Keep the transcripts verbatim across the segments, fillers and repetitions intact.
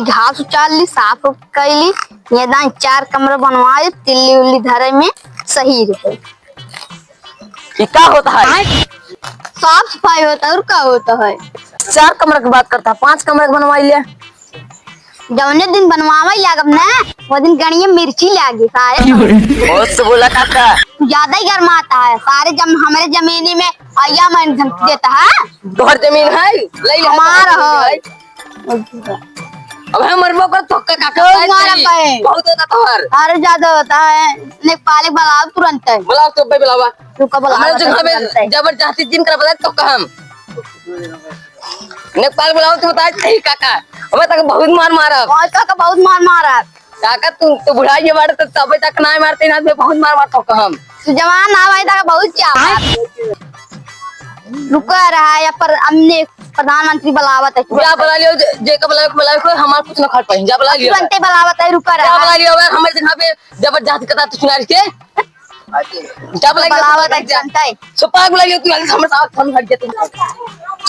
घास उचार ली, साफ उफ कइली, ये दाई चार कमरा बनवाए, तिल्ली उल्ली धरे में सही रहे। ये का होता है? साफ सफाई होता है, और का होता है? चार कमरा की बात करता है, पाँच कमरा के बनवाई ले। जौने दिन बनवावे लागब ना, वो दिन गणिया मिर्ची लागे सारे। बहुत से बोला काका। तू ज्यादा ही गरमाता है, सारे जम-, हमारे जमीनी में आया मन धमकी देता है। तोहर जमीन है? ले ले, हमार तोहर जमीन है। है। अब हम मरबो कर तो का, का, बहुत का मारा चाहिए? पाए। बहुत होता तोहर। अरे ज्यादा होता है। ने पाले बुलाओ तुरंत है। बुलाओ तो बे बुलावा। तू का बुलावा हमारे जगह पे तुरंत है। जबरदस्ती जिन कर बता तो का हम। ने पाल बुलाओ तो बताए सही काका। हमें तक बहुत मार मारा। और काका बहुत मार मारा। काका तू तो बुढ़ा ये बात तो तबे तक ना मारते ना, मैं बहुत मार मार तो का हम। तू जवान ना भाई तक बहुत क्या। रुका रहा है पर हमने प्रधानमंत्री बुलावत है। जा बुला लियो, जे, जे का बुलावे, बुलावे को, हमार कुछ ना खट पाई। जा बुला लियो। तुरंते बुलावत है, रुका जा रहा। बुला लियो, हमारे जगह पे जबरदस्ती करता तू सुनार के। जा बुला लियो, बुलावत है, जा। जनता है। सुपार बुला लियो, तू हमरे साथ फोन हट गया तू।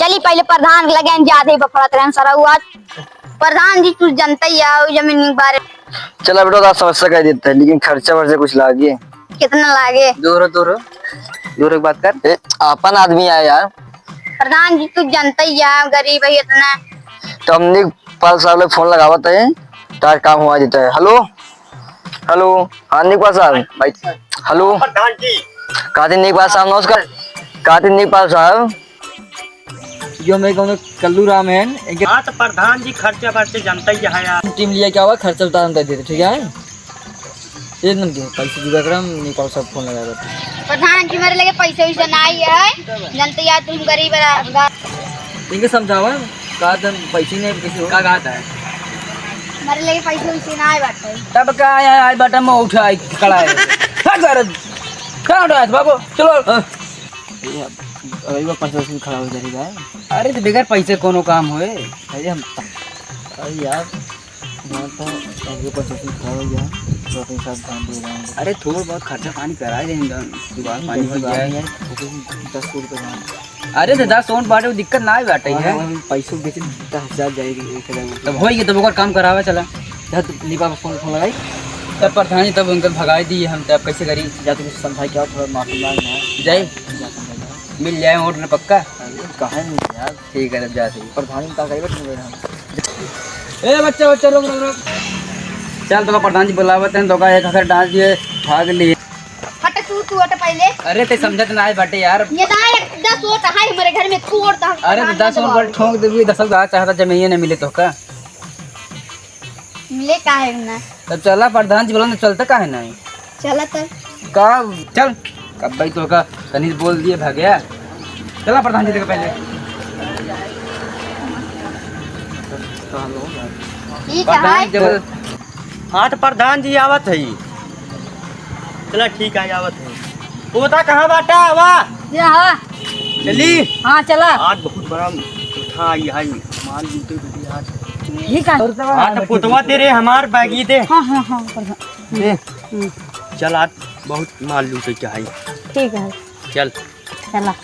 चली पहले प्रधान के लगे जाते बफड़त रहन सरऊ आज। प्रधान जी, तू जनता ही आओ जमीन के बारे में। चला बेटा, तो समस्या कह देता है, लेकिन खर्चा वर्चा कुछ लागे। कितना लागे? दूर हो, दूर हो। दूर हो, बात कर। ए, अपन आदमी आए यार। प्रधान जी, तू जनता ही है, गरीब है इतना। तो हम निकपाल साहब लोग फोन लगावत है, तार काम हुआ देता है। हेलो, हेलो, हाँ निकपाल साहब, भाई, हेलो। प्रधान जी। कातिन निकपाल साहब, नमस्कार। कातिन निकपाल साहब। यो मेरे गाँव में कल्लू राम है, एक हाँ, तो प्रधान जी खर्चा बर्चे जनता ही है यार। टीम लिया क्या हुआ, खर्चा उतार हम दे देते, ठीक है? एक नंबर के पैसे जुगाड़ करम, निकपाल साहब फोन लगा देते। प्रधान जी, मेरे लगे पैसे वैसे नहीं है, जनता यार तुम गरीब रहा। इनके समझावा, का तुम पैसे नहीं, कैसे हो? का कहा था? मेरे लगे पैसे वैसे नहीं बाटे। तब का आया, आया बाटा में उठा, आई खड़ा है। का कर? का उठा है, बाबू? चलो। हाँ। ये अब, अब एक बार पाँच सौ से खड़ा हो जाएगा। अरे, तो बगैर पैसे कोनो काम होए? अरे, हम, अरे यार, यहाँ तो अब एक बार पाँच सौ से खड़ा हो गया, तो अपने साथ काम दे रहे हैं। अरे, थोड़ा बहुत खर्चा पानी करा ही देंगे, जुगाड़ पानी हो जाए। दस सौ रुपये दाम। अरे, तो दस सौ बाटे, वो दिक्कत ना ही बाटे है। हाँ, पैसों बेच दस हजार जाएगी, एक हजार। तब होई के, तब ओकर काम करावे चला। जा, तू लिपा पर फोन, फोन लगाई। तब प्रधान जी, तब उनकर भगाई दी हम, तब कैसे करी? जा, तू समझाई क्या, थोड़ा माफी मांग ना। जाई। जा, समझा जा। मिल जाए वोट न पक्का। अरे, काहे नहीं यार? ठीक है, तब जाते ही। प्रधान जी का कही बैठे हैं हम। ए बच्चा, बच्चा, रुक, रुक, रुक। चल, तो प्रधान जी बुलावत हैं, तो का एक हकर डांस दिए, भाग लिए। हट तू, तू हट पहले। अरे, ते समझत ना है बाटे यार। ये दाई, एक दस वोट है हमारे घर में, तू और तो हम अरे, प्रधान दस वोट बल ठोंक देबी, दस हजार चाहता जमीन नहीं मिले तो का? मिले काहे ना? तब चला प्रधान जी बोला ना, चलता काहे नहीं? चला तब। का चल, कब भाई तो का तनी बोल दिए भाग गया। चला प्रधान जी देख पहले। ई प्रधान कहाँ जी जब हाँ तो प्रधान जी आवत है। चला ठीक है, आवत है। पोता कहाँ बाटा? आवा। ये हाँ। चली। हाँ, चला। आज बहुत बड़ा उठा आई है, माल लूटे बदे आज। ठीक है। हाँ, तो पोतवा दे रे, हमार बैगी दे। हाँ, हाँ, हाँ, प्रधान। दे। हम्म। चल, आज बहुत माल लूटे के है। ठीक है। चल। चला।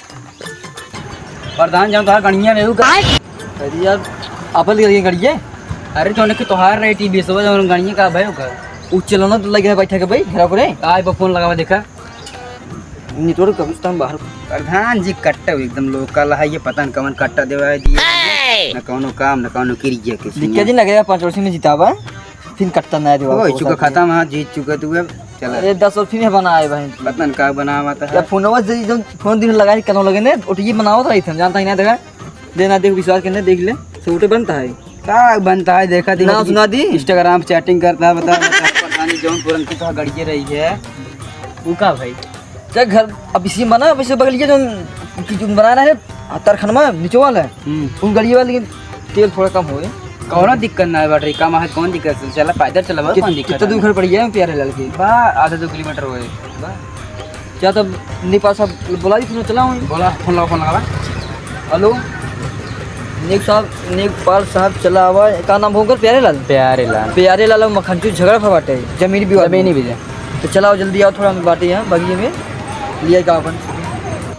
प्रधान, जाऊँ तोहार गणिया में का? अरे यार, अपन लगे गणिया? अरे, तो उनके तोहार रहे टीवी से, जौन गणिया का भाई होगा? उ चलो ना, तो लगे बैठा के भाई, घर को रे। आए बा, फोन लगावा, देखा। निचोड़ कम से कम बाहर। प्रधान जी कट्टा एकदम लोकल है, ये पता न कौन कट्टा देवा है दिए। न कौनो काम, न कौनो किरिया के दिक्कत जी लगे, पाँच वर्ष में जितावा, फिर कट्टा ना देवा, ओए, चुका खत्म, हाँ, जीत चुका तू अब, चला। अरे, दस और फिर बनाए भाई। पता न का बनावा था। या फोनवा से जो फोन दिन लगाए, कनो लगे ने, ओटिए बनावत रही थे, जानता ही ना देखा। देना देख, विश्वास करने देख ले, से उठे बनता है। का बनता है, देखा, देखा ना, तू सुना दी। Instagram पे chatting करता है, बता, बता। प्रधान जी जौनपुर अंकित वहाँ गड़िए रही है, वो का भाई? चल घर, अब इसी मना, अब इसे बगलिए जो, कि जो बना रहे हैं, तरखन में, नीचे वाला है। हम्म। उन गड़िए वाले, लेकिन तेल थोड़ा कम होए। कौनो दिक्कत ना है, बैटरी कम है, कौन दिक्कत है? चला, पैदल चला, बा, कित-, कौन दिक्कत कितना है? दूर घर पड़ गया है, प्यारे लाल के? बा, आधा दो किलोमीटर होए। बा। क्या तब नेपाल साहब बोला जी, फोन चला हूँ। बोला, फोन लगा, फोन लगा। हेलो, नेक साहब, नेकपाल साहब चला आवा, का नाम होकर? प्यारे लाल? प्यारे लाल। प्यारे लाल और मखनचू झगड़ा भा बाटे, जमीन विवाद जमीनी में। विवाद। तो चलाओ, जल्दी आओ, थोड़ा हम बाटे यहाँ बगिए में, लिया का अपन।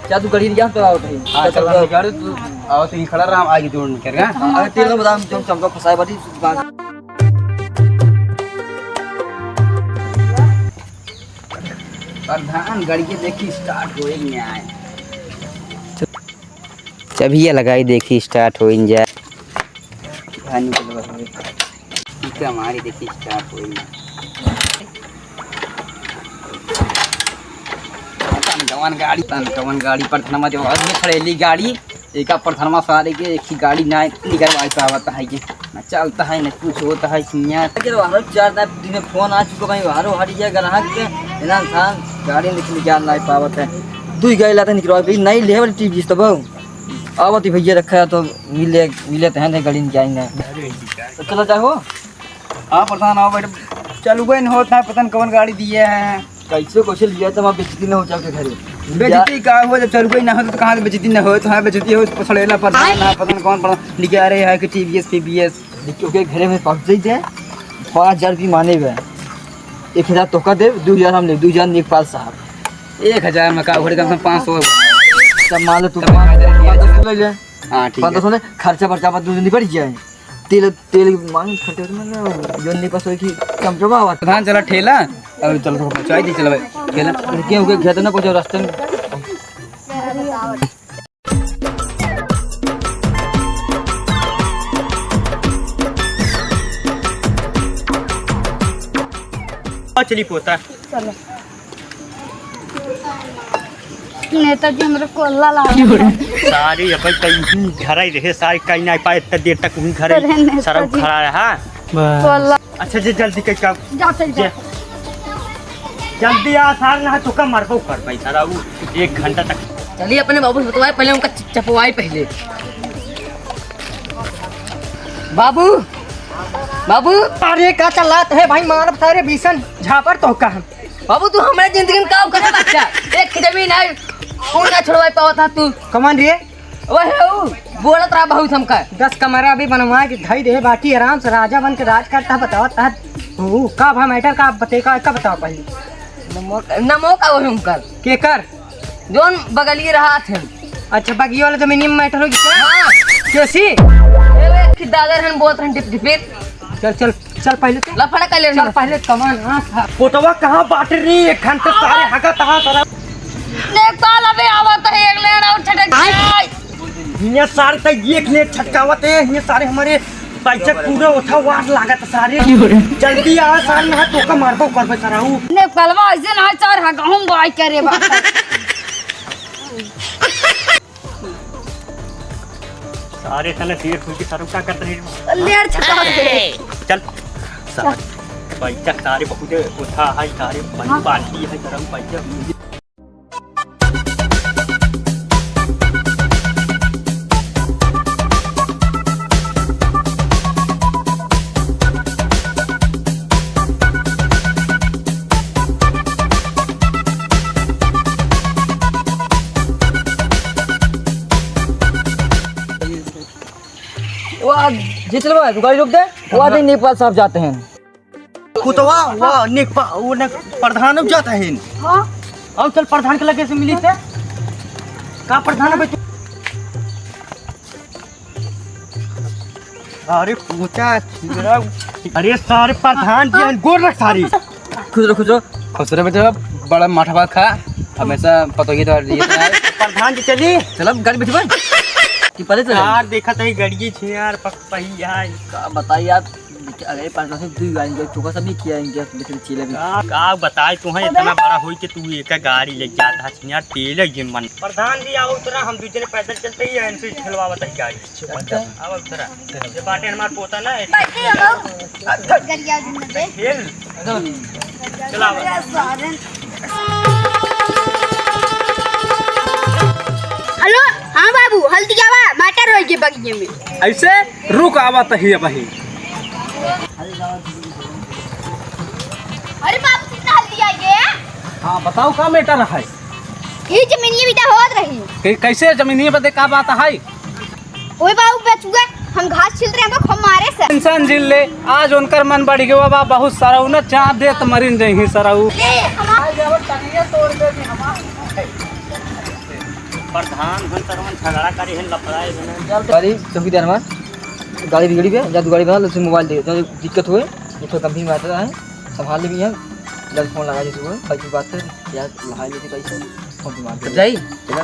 क्या तू गड़ी यहाँ पे आओ भाई? हाँ, चल, चल, चल। गाड़ी तू आओ, तो ये खड़ा रहा, हम आगे जोड़ में कर रहे हैं। हाँ, अगर तेल में बदाम, तुम चमका फंसाए बाटी, बात। प्रधान, गाड़ी के देखी start होई ना आए। चबिया लगाई, देखी start होई ना जाए। बाहर निकल बा। इनका हमारी देखी start होई ना। तन कवन गाड़ी, तन कवन गाड़ी, प्रधानमा जो आज में खड़ेली गाड़ी। एका प्रधानमा सारे के एक ही गाड़ी ना निकलवाई पावत है ये। ना चलता है, ना कुछ होता है, सिया। अगर वारो चार दिन में फोन आ चुका भाई, वारो हट गया ग्राहक के, इना इंसान गाड़ी निकल निकाल ना पावत है। दुई गाड़ी लाते निकलवा भाई, नहीं ले वाली टीवी तब आवत ही भैया रखा है तो मिले, मिले तो हैं, नहीं गाड़ी निकाल ना। तो चलो जाओ। हाँ प्रधान, आओ बैठ। चलबे न होत ना, पता न कवन गाड़ी दिए हैं। कैसे कैसे लिया तो वहाँ बेइज्जती ना हो जाओ के घरे। बेइज्जती का हो, जब चलबे ना हो तो कहाँ से बेइज्जती ना हो? तो हाँ, बेइज्जती हो, पछड़ेला प्रधान ना, पता न कौन प्रधान निकाल रहे हैं कि टीवीएस, पीवीएस। देखियो के घरे में पहुँच जाइए, पाँच हजार रुपये माने हुए। एक हजार तोहका देब, दो हजार हम लेब, दो हजार लेकपाल साहब। एक हजार में का हो, कम से कम पाँच सौ। तब मान लो तू तब पाँच हजार पाँच सौ ले ले। हाँ, ठीक पाँच है। सौ ले, खर्चा बर्चा पर दो दिन निपट जाए। तेल, तेल मांग खर्चा तो मतलब जो नहीं पास होई कि चमचमा आवा। प्रधान चला ठेला, अब चल तो पहुंचाई दी, चला भाई, ठेला। रुके हुए खेत ना पहुंचो रास्ते में। आ चली पोता। चलो। नेताजी हमरे कोल्ला लागल। सारी अब कहीं घर ही रहे, सारी कहीं नहीं पाए, इतना देर तक वहीं घर अरे ही नेताजी। सरम खड़ा रहा। कोल्ला। अच्छा, जे जल्दी कहीं का जा, चल जा। जे, जल्दी आ, सार ना तो का मरबो कर भाई सारा वो एक घंटा तक। चलिए अपने बाबू से बतवाए, पहले उनका च-, चपवाए पहले। बाबू, बाबू। अरे का चलात है भाई, मारब सारे भीषण झापर तो का हम। बाबू, तू हमरे जिंदगी में काम करे बच्चा? एक जमीन है, कौन ना छोड़वाई पावत है तू? कमान रे? वह है ऊ, बोलत रहा बहुत हमका। दस कमरा भी बनवा के धई दे, बाकी आराम से राजा बन के राज करता, बतावत है। ऊ, का भा मैटर का बते का, का बताओ पहले? नमो, नमो का वही उनकर। के कर? जोन बगलिए रहा थे। अच्छा, बगिया वाला जमीन में मैटर हो गया? हाँ। कैसी? ए, वे खिद्दागर हन, बोलत रहन डिप डिपिट। चल, चल, चल पहले तू। लफड़ा कर ले चल ना। पहले कमान, हाँ, हाँ। फोटोवा कहाँ बाटे रे? एक घंटे सारे हगा तहा सारा। देख तो लबे आवत है एक लेन और छटक जाए। हियाँ सारे तक एक लेन छटकावत है, हियाँ सारे हमारे पैसा पूरा उठा वार लागत सारे। जल्दी आ सारे, ना तो का मारबो करबे सारा ऊ। ने कलवा ऐसे ना चार हगा हम बाई करे बा। सारे तने देर हुई कि सरऊ का करत रहे। लेर छका दे। चल। सारे पैसा सारे बहुत उठा है, सारे बड़ी हाँ। पार्टी है, सरऊ पैसा। वाह, जितने बार गाड़ी रुक जाए, वो आदमी नेपाल साहब जाते हैं। कुतवा, वाह, नेकपा-, वो ने प्रधान अब जाता है। हाँ। अब चल प्रधान के लगे से मिली थे। का प्रधान अब तू? अरे पूछा, अरे सारे प्रधान जी हैं, गोर रख सारी। खुश रहो, खुश रहो। खुश रहो बेटा, बड़ा माठा भात खा, हमेशा पतोही तो ये तो है। प्रधान जी चली। चलो, गाड़ी बैठो भाई। कि पहले चलो। यार, देखा तो ये गड़िए छे यार, पक पही यार। का बताई यार, अरे पाँच सौ से दुई गाड़ी के चोखा सब नहीं किया इनके, लेकिन चीले भी। का, का बताई तुम्हें, इतना बड़ा होई कि तू एक गाड़ी ले जाता है यार, तेल ये मन। प्रधान जी आओ उतरा, हम दूसरे पैदल चलते ही हैं, इनसे ठेलवा बताई गाड़ी। अच्छा। अब उतरा। ये बाटे हमार पोता ना, बैठे हो। गरिया दिन में दे। खेल। चला। हेलो, हाँ बाबू, हल्दी आवा, मटर होई के बगिया में। ऐसे रुक, आवा तही अबही। अरे बाबू, कितना हल्दी आई है? हाँ, बताओ का मैटर है? ये जमीनिया भी तो होत रही। कै-, कैसे जमीनिया बदे का बात है? ओए बाबू बचुआ, हम घास छिलत रहे, हमका खूब मारे से। टेंशन झेल ले, आज उनकर मन बढ़ गवा बा बहुत सारा, उन्हें चाप दे त मरिन जइही सरऊ। ले, हमार प्रधान हन सरवन झगड़ा करे हन, लफड़ा है ना। गाड़ी चौकीदार हमार, गाड़ी बिगड़ी बे, जा तू गाड़ी बना, ले मोबाइल दे, जो दिक्कत होए, ये तो गंभीर बात है, संभाल ले भी है, जल्द फोन लगा दे तू, बाकी बात है। यार, लहाई लेके कैसे? कौन दिमाग तो है? जाई? चला,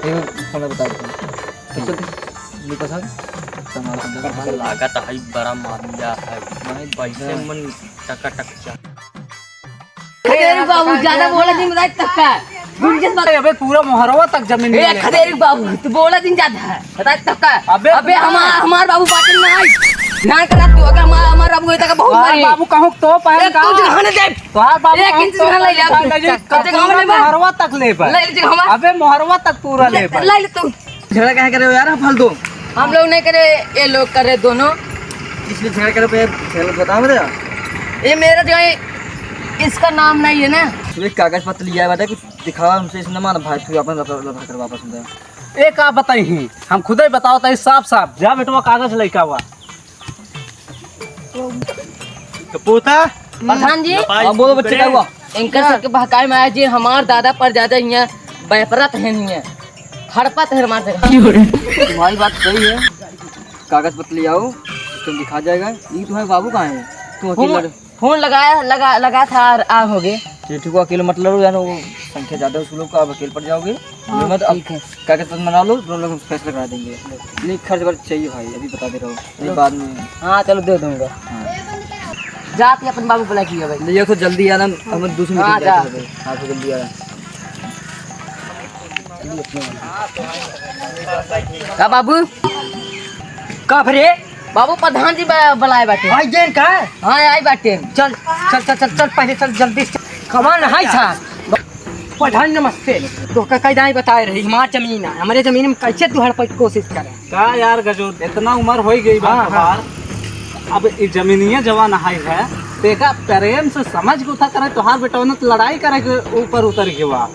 ये हमें बता देते हैं। तो चलते, निकल सर, संभाल, संभाल। लागत है बड़ा माफिया है। नहीं, पैसे नहीं। मन टकाटक जा। खदेरी बाबू, ज्यादा बोला दिन रात तक का। गुंजन मत। अबे, पूरा मोहरवा तक जमीन ए, ले ले। खदेरी बाबू, तू बोला दिन ज्यादा है। रात तक का। अबे, अबे, तू हमार, हमार बाबू बाटे ना आई। ध्यान करा तू, अगर हमार, हमार बाबू होता का बहुत तोहार मारी। बाबू कहूँ तो पहन एक का? कुछ खाने दे। तोहार बाबू एक कहूँ इंच तो खाने ले पहन जा। का? ले, कब ले, तक ले, ले, हमार। मोहरवा तक ले पर। ले, ले, हमार। अबे, मोहरवा तक पूरा ले, ले पर। ले, ले तू। झगड़ा काहे करे हो यार, फालतू? हम लोग नहीं करे, ये लोग करे दोनों। इसलिए झगड़ा करे पे झगड़ा बताओ मेरे। ये मेरा जो है, इसका नाम नहीं है ना। ये कागज पत्र लिया है, बाटे कुछ दिखावा हमसे, इसने मार भाई, तू अपन लफड़ा, लफड़ा कर वापस में। ए का बताई ही, हम खुदे बताओ ताई साफ साफ। जा बेटवा, कागज लेके आवा। तो पोता? प्रधान जी। हाँ, बोलो बच्चे, का हुआ? एंकर सबके बहकाए में आया जी, हमार दादा परदादा हियाँ बैपरत है, हियाँ हड़पत है हमार जगह। तुम्हारी बात सही है, कागज पत्र ले आओ, सिस्टम दिखा जाएगा। ये तुम्हारे बाबू कहाँ है? तुम अकेले फोन, लड़- फोन लगाया, लगा, लगा था और आ हो गए। ये ठीक हो, अकेले मत लड़ो यार, वो संख्या ज़्यादा है उस लोग का, अब अकेले पड़ जाओगे। हाँ, मत, अब ठीक है। कागज पत्र बना लो, दोनों लोग फैसला करा देंगे। नहीं, खर्च वर्च चाहिए भाई, अभी बता दे रहा हूँ, नहीं, बाद में। हाँ, चलो, दे दूंगा। हाँ। जाते अपन बाबू बुला किया भाई। ले, ये तो जल्दी आना, हम दूसरी हाँ, meeting जा। जाते हैं। हाँ, तो जल्दी आना। का बाबू? का भरे? बाबू, प्रधान जी ब-, बुलाए बाटे। आई गेन का? हाँ, आई बाटे। चल, चल, चल, चल, चल, पहले चल, जल्दी से। कमान है था। प्रधान नमस्ते। तो का, का दाई बताए रही, हमार जमीन है, हमरे जमीन में कैसे तू हड़पे की कोशिश करे? का यार गजो, इतना उम्र हो गई बा हाँ, हाँ। तोहार। अब ई जमीनिया जवान हाई है, तेका प्रेम से समझ के उठा करे, तोहार बेटौना तो लड़ाई करे के ऊपर उतर गवा।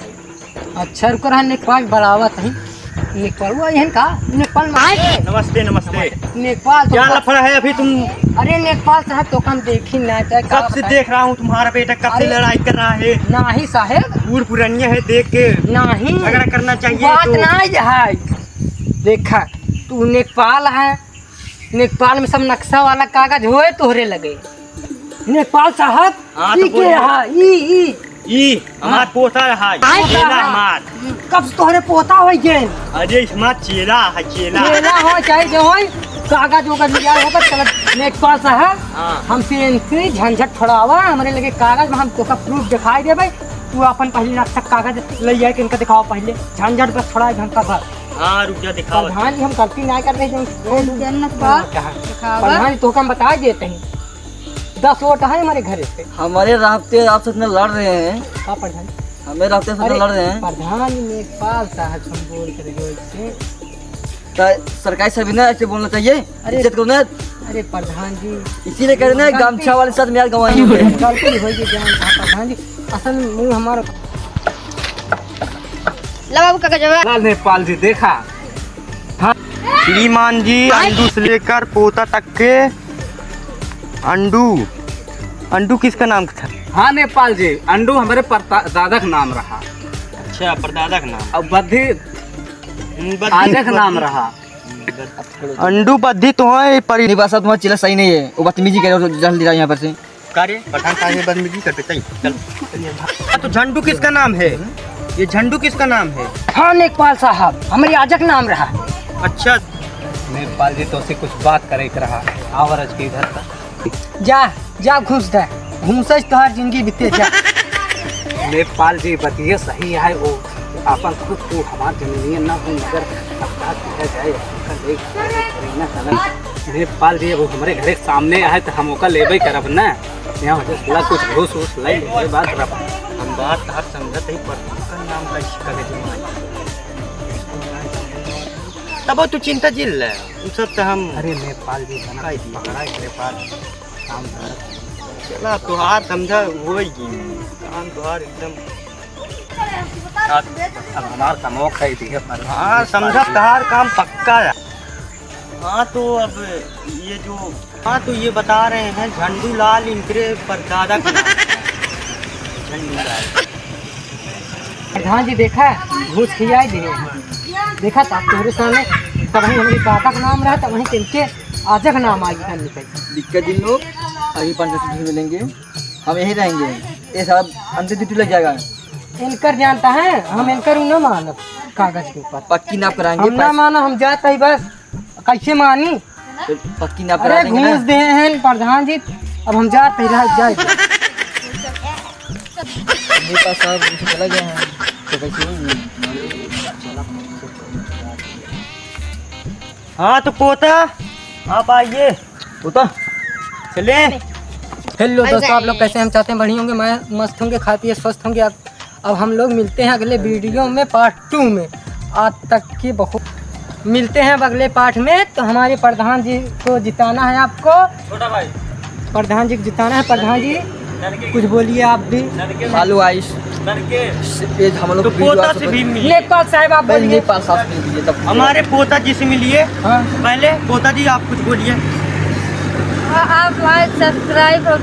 अच्छा, रुक रहा, नेकपाल बढ़ावत है। नेकपाल वो है का? नेकपाल में आए। नमस्ते, नमस्ते। नेकपाल तो क्या का लफड़ा है अभी तुम? अरे नेकपाल साहब, तो हम देखी ना चाहे का कब से बताएं? देख रहा हूँ तुम्हारा बेटा कब से अरे लड़ाई कर रहा है। नहीं साहेब। बूढ़ पुरानिया है, देख के नहीं। झगड़ा करना चाहिए बात तो। नहीं है। देखा, तू नेकपाल है, नेकपाल में सब नक्शा वाला कागज होए तोहरे लगे। नेकपाल साहब, हाँ, ई तो के बोलिए। हा? ई, ई। ई हमार हाँ। पोता रहा, आए चेला कहाँ? हमार। कब से तोहरे पोता होइ गए? अरे, हमार चेला है, चेला। चेला हो चाहे जो हो, कागज ओगज लिया होगा, चल नेकपाल साहब। हाँ। हमसे इनसे झंझट छोड़ावा, हमरे लगे कागज में हम तोका proof दिखाई देबे। तू अपन पहले नक्शा कागज ले आए के इनका दिखावा पहले, झंझट बस छोड़ा घंटा भर। हाँ, रुक जा, दिखावा। प्रधान जी, हम गलती ना कर रहे हैं, जन्नत बा। कहाँ? दिखावा। प्रधान जी, तोका हम बताई देते हैं। दस वोट है हमारे घर से। हमारे रास्ते आपसे इतना लड़ रहे हैं। हाँ प्रधान। हमें रास्ते से अरे, लड़ रहे हैं। प्रधान जी, नेकपाल साहब से हम बोल कर रहे हैं इससे। तो सरकारी सभी ने ऐसे बोलना चाहिए। अरे, इज्जत करो ना। अरे प्रधान जी, इसीलिए कह रहे ना, गलती गमछा वाले साथ में यार गवाही हो गई। गलती हो गई जान था प्रधान जी। असल में हमारा ला बाबू, कागजवा। ला नेकपाल जी, देखा। हाँ। श्रीमान जी, अंडू से लेकर पोता तक के अंडू, अंडू किसका नाम था? हाँ नेकपाल जी, अंडू हमारे परदा-, दादा का नाम रहा। अच्छा, परदादा का नाम। अब बद्धी हम्म, बद्धी, आजा का नाम बद्धी। रहा। हम्म, बद्धी। अंडू बद्धी तो है, पर नहीं, बस अब तुम्हारा चेला सही नहीं है, वो बदतमीजी करे और जल्दी जाओ यहाँ पर से। का रे? प्रधान साहब, ये बदतमीजी करते, चल, चल। हाँ, तो झंडू किसका नाम है? ये झंडू किसका नाम है? हाँ, नेकपाल साहब, हमरे आजक नाम रहा। अच्छा। नेकपाल जी, तोसे कुछ बात करे के रहा, आवा रज के इधर। जा, जा घुस दे, घुस तोहार जिंदगी बीते जा। नेकपाल जी, बतिया सही है, वो अपन खुद को हमार जमीनिया ना हो, मगर अब का किया जाए, उनका देख, करीना कदम। नेकपाल जी, अब हमरे घरे सामने आए, तो हम ओका लेबे करब ना। यहाँ वजह से ला कुछ घूस वूस ले, लेबे बात करब। हम बात तहार समझत ही, पर ओकर नाम का शिक्का के दिमाग। तब तू चिंता जिन ले, उ सब तो हम अरे नेकपाल जी, बना काई दी। पकड़ा के पास काम करत। चला, तोहार समझा होई गई। काम तोहार एकदम अब, अब हमार कमवा खाई दिए पर हाँ, समझा तहार काम पक्का है। हाँ, तो अब ये जो, हाँ, तो ये बता रहे हैं झंडू लाल इनकरे परदादा का नाम है। झंडू लाल। प्रधान जी देखा, घूस खियाई दिए। देखा था तोहरे सामने, तब वहीं हमारे पापा का नाम रहा, तब वहीं इनके आजा का नाम आगे करने पे। दिक्कत जिन लोग, अभी पाँच सौ छुट्टी मिलेंगे, हम यहीं रहेंगे। ये साहब अंडे ड्यूटी लग जाएगा। इनकर जानता है, हम इनकर उ ना मानब कागज के ऊपर। पक्की नाप कराएंगे, हम ना पैसा मानब, हम जात ही बस। कैसे मानी? तो पक्की नाप अरे करा देंगे ना। घूस दे हैं प्रधान जी, अब हम जात ही रह जाए। नेता साहब चला गया है, तो कैसे होगी? हाँ, तो पोता, आप आइए। पोता, चले। हेलो दोस्तों, आप लोग कैसे हैं? हम चाहते हैं बढ़िया होंगे, मैं मस्त होंगे, खाए पिए स्वस्थ होंगे। अब, अब हम लोग मिलते हैं अगले वीडियो में, पार्ट टू में। आज तक की बहुत, मिलते हैं अब अगले पार्ट में। तो हमारे प्रधान जी को जिताना है आपको। छोटा भाई। प्रधान जी को जिताना है। प्रधान जी, ननके कुछ बोलिए आप भी। ननके लालू आइस। ननके। ये हम लोग तो वीडियो पोता आपसे से भी मिलिए। लेखपाल साहब, आप पहले बोलिए। लेखपाल साहब से मिलिए, तब हमारे पोता जी से मिलिए। हाँ। पहले पोता जी, आप कुछ बोलिए। आ-, आप लाइक, सब्सक्राइब और